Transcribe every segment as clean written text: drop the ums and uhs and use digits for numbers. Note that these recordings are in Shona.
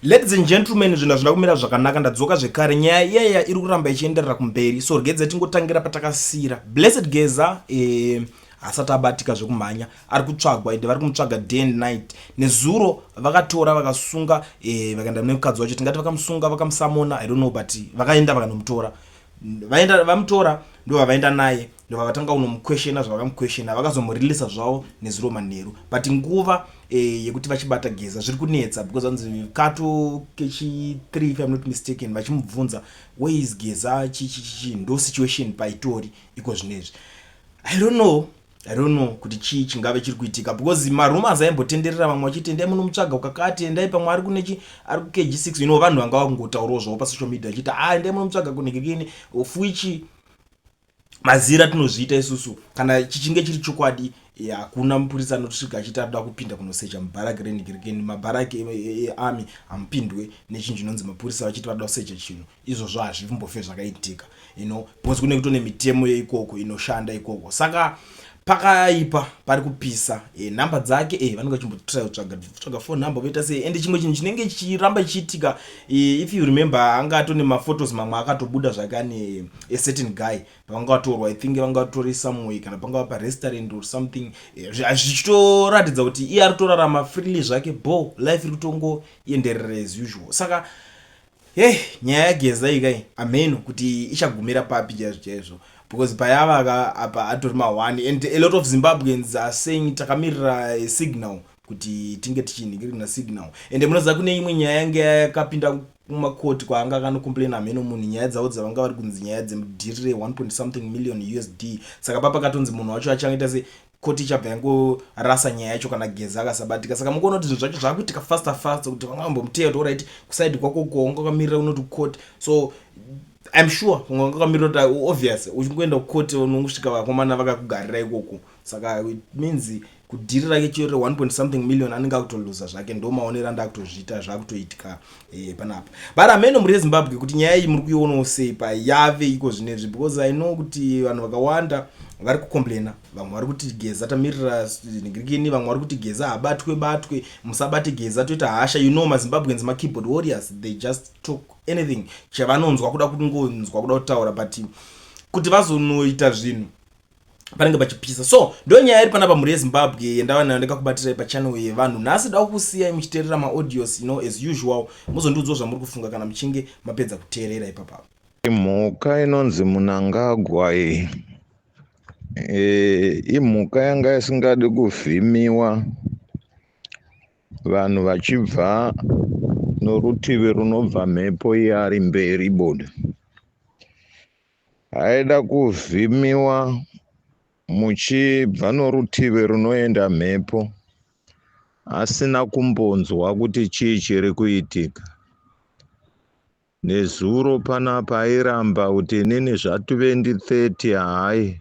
Ladies and gentlemen, zvinhu hazvina kumira zvakanaka. Ndadzoka zvekare. Nyaya iyaya iri kuramba ichienderera kumberi, so regedza tingotangira patakasiyira. Blessed Geza hasati abatika zvekumhanya, ari kutsvagwa, ende vari kumutsvaga day and night. Nezuro vakatora, vakasunga, vakaenda nemukadzi wacho. Tingati vakamusunga, vakamusamona, I don't know, but vakaenda vakanomutora. Vaenda vamutora, ndobva vaenda naye, ndobva vatanga kunomuquestiona. Zvavakamuquestiona, vakazomureleasa zvavo nezuro manheru, but nguva yekuti vachibata Geza zviri kunetsa, because vanzi kato kechi3, if I'm not mistaken, vachimubvunza, "Where is Geza?" Chichichichi ndo situation paitori iko zvinezvi. I don't know, I don't know kuti chii chingave chiri kuitika, because marumours aimbotenderera, vamwe vachiti endai munomutsvaga ukakati, endai pamwe ari kunechi, ari kuKG6. Vanhu vanga vakungotaurawo zvavo pasocial media vachiti, "A, endai munomutsvaga kunhekekeni," of which mazira tinozviita isusu. Kana chichinge chiri chokwadi, hakuna mupurisa anotosvika achiti arikuda kupinda kunosecha mubharaki renhikirikeni. Mabharaki earmy hamupindwe nechinhu chinonzi mapurisa vachiti varikuda kusecha chinhu. Izvozvo hazvimbofe zvakaitika, because kune kutone mitemo yeikoko inoshanda ikoko. Saka pakaipa, pari kupisa. Nhamba dzake vanenge vachimbotry kutsvaga tsvaga phone number, voita sei. Ende chimwe chinhu chinenge chichiramba chichiitika, if you remember, anga atone maphotos mamwe akatobuda zvake ane a certain guy pavanga vatorwa. I think vanga vatori somewhere, kana pangava parestaurant or something, zvichitoratidza kuti iye ari kutorarama freely zvake, bo life iri kutongoenderera as usual. Saka hey, nyaya yaGeza ikai, ameno kuti ichagumira papi chaizvo chaizvo, because payava apa atori ma1, and a lot of Zimbabweans are saying takamirira signal kuti tinge tichinhingirina signal. Ende munoziva kune imwe nyaya yange yakapinda kumakoti kwaanga akanocomplaina, hameno munhu, nyaya dzavo dzavanga vari kunzi nyaya dzemudhiri re1 point something million USD. Saka papakatonzi munhu wacho achangaita se koti ichabva yangorasa nyaya yacho kana Geza akasabatika. Saka mukuona kuti zvinhu zvacho zvaakuitika faster faster, kuti vanga vambomuteya kuti alright, kuside kwako ko wanga wakamirira unoti court. So I'm sure vamwe vanga vakamirira kuti obvious uchingoenda kukoti unongosvika vakomana vakakugarira ikoko. Saka it means kudhiri rake chiro 1 point something million anenge akutoluza zvake. Ndo maonero andakutozviita zvakutoitika panapa. But ameno muri yeZimbabwe kuti nyaya iyi muri kuionawo sei payave iko zvinezvi, because I know kuti vanhu vakawanda vari kucomplaina. Vamwe vari kuti Geza tamirira nigirikini, vamwe vari kuti Geza habatwe batwe, musabate Geza, toita hasha. MaZimbabweans makeyboard warriors, they just talk anything chavanonzwa kuda kungonzwa kuda kutaura, but kuti vazonoita zvinhu panenge pachipisa. So ndo nyaya iri panapa, mhuri yeZimbabwe, yandava nayo ndakakubatirai pachannel yevanhu nhasi. Da kusiyai muchiteerera maaudios, as usual. Muzondiudzawo zvamuri kufunga kana muchinge mapedza kuteerera ipapapo. Imhuka inonzi Munangagwa iyi, imhuka yanga isingadi kuvhimiwa vanhu vachibva norutivi runobva mhepo iye ari mberi bodo. Aida kuvhimiwa muchibva norutivi runoenda mhepo asina kumbonzwa kuti chii chiri kuitika. Nezuro panapa airamba kuti inini zva2030 hai,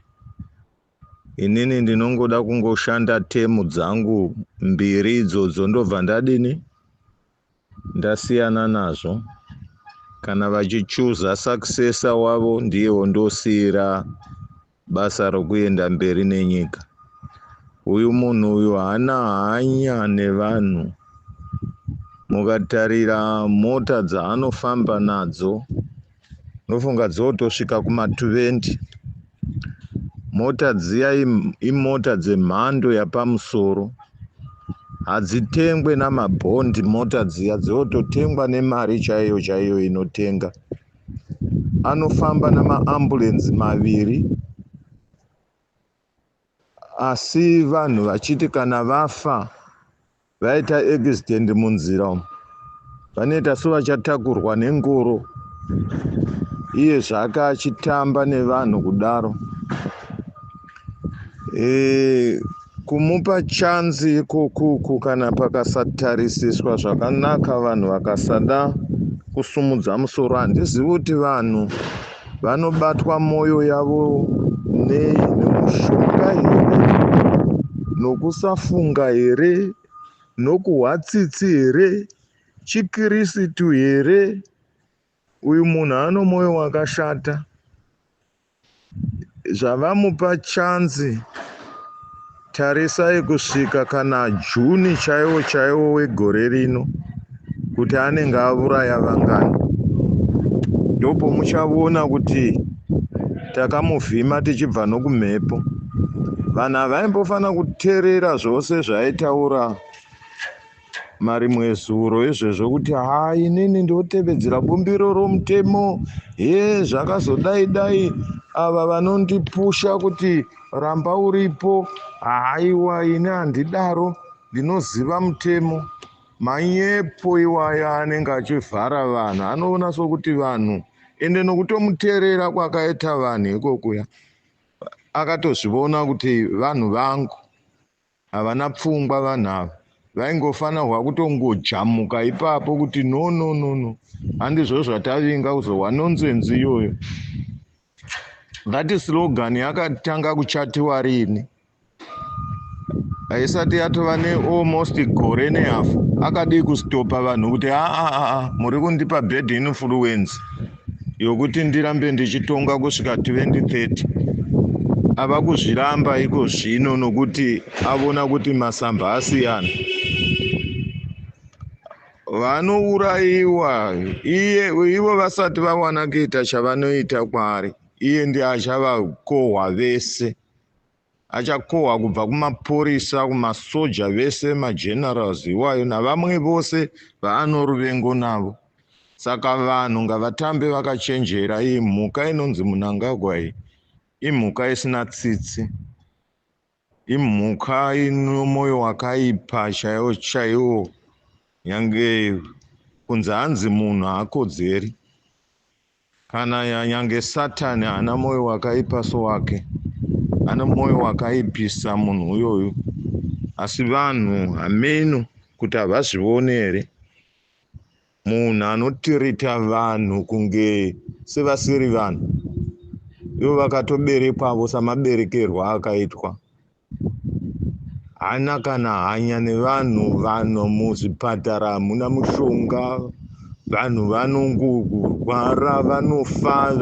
inini ndinongoda kungoshanda term dzangu mbiri idzodzo, ndobva ndadini, ndasiyana nazvo. Kana vachichuza successor wavo, ndiye wondosiyira basa rokuenda mberi nenyika. Uyu munhu uyu haana hanya nevanhu. Mukatarira mota dzaanofamba nadzo, nofunga dzotosvika kuma20. Mota dziya imota dzemhando yapamusoro, hadzitengwe namabhondi. Mota dziya dzototengwa nemari chaiyo chaiyo inotenga. Anofamba namaambulenzi maviri, asi vanhu vachiti kana vafa, vaita accident munzira umu, vanoita sevachatakurwa nengoro, iye zvake achitamba nevanhu kudaro. Kumupa chance ikokuku, kana pakasatarisiswa zvakanaka, vanhu vakasada kusumudza musoro, handizivi kuti vanhu vanobatwa mwoyo yavo nei, nemushonga here, nokusafunga here, nokuhwa tsitsi here, chikirisitu here? Uyu munhu ano mwoyo wakashata. Zvavamupa chance, tarisai kusvika kana June chaiwo chaiwo wegore rino. Kuti anenge auraya vangani. Ndopomuchavona kuti takamuvhima tichibva nokumhepo. Vanhu havaimbofanira kuteerera zvose zvaaitaura marimwe zuro izvezvo kuti ha, inini ndotevedzera bumbiro romutemo, he, zvakazodai dai, ava vanondipusha kuti ramba uripo. Haiwa, ini handidaro, ndinoziva mutemo. Manyepo iwayo anenge achivhara vanhu. Anoona sokuti vanhu ende nokutomuteerera kwakaita vanhu ikokuya, akatozvivona kuti vanhu vangu havana pfungwa. Vanhu ava vaingofanirwa kutongojamuka ipapo kuti no, no, no, no, handizvo zvatavinga kuzohwa nonsense iyoyo. That slogan yakatanga kuchatiwa rini? Haisati yatova nealmost gore nehafu. Akadii kustopa vanhu kuti aa, muri kundipa bad influence yokuti ndirambe ndichitonga kusvika 2030? Ava kuzviramba iko zvino nokuti avona kuti masamba asiyana. Vanourayiwa iye, ivo vasati vawana kuita chavanoita kwaari. Iye ndiye achavakohwa vese, achakohwa kubva kumapurisa, kumasoja, vese magenerals iwayo navamwe vose vaanoruvengo navo. Saka vanhu ngavatambe vakachenjera. Iyi mhuka inonzi Munangagwa iyi imhuka isina tsitsi, imhuka ino mwoyo wakaipa chaiwo chaiwo. Nyange kunzi hanzi munhu haakodzeri, kana nyange Satani haana mwoyo wakaipa sowake. Ane mwoyo wakaipisa munhu uyoyu, asi vanhu hameno kuti havazvioni here. Munhu anotirita vanhu kunge sevasiri vanhu, ivo vakatoberekwavo samaberekerwo akaitwa. Haana kana hanya nevanhu. Vanhu muzvipatara hamuna mushonga, vanhu vanongorwara, vanofa.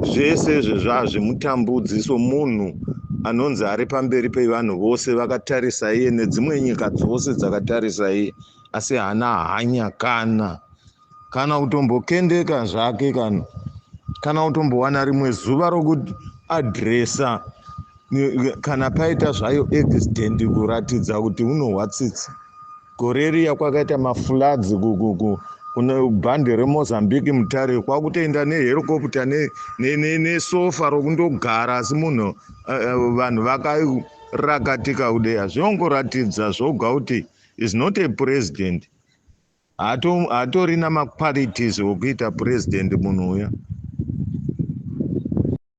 Zvese izvezvo hazvimutambudzi somunhu anonzi ari pamberi pevanhu vose vakatarisa iye, nedzimwe nyika dzose dzakatarisa iye, asi haana hanya kana kutombokendeka zvake, kana kutombowana rimwe zuva rokuadhiresa kana paita zvayo accident, kuratidza kuti unohwa tsitsi. Gore riya kwakaita mafloods kune bhandi reMozambique, Mutare, kwakutoenda nehelicopter nesofa rokundogara, asi munhu vanhu vakarakatika kudeya. Zvinongoratidza zvoga kuti is not a president, haatorina maqualities okuita president munhu uya.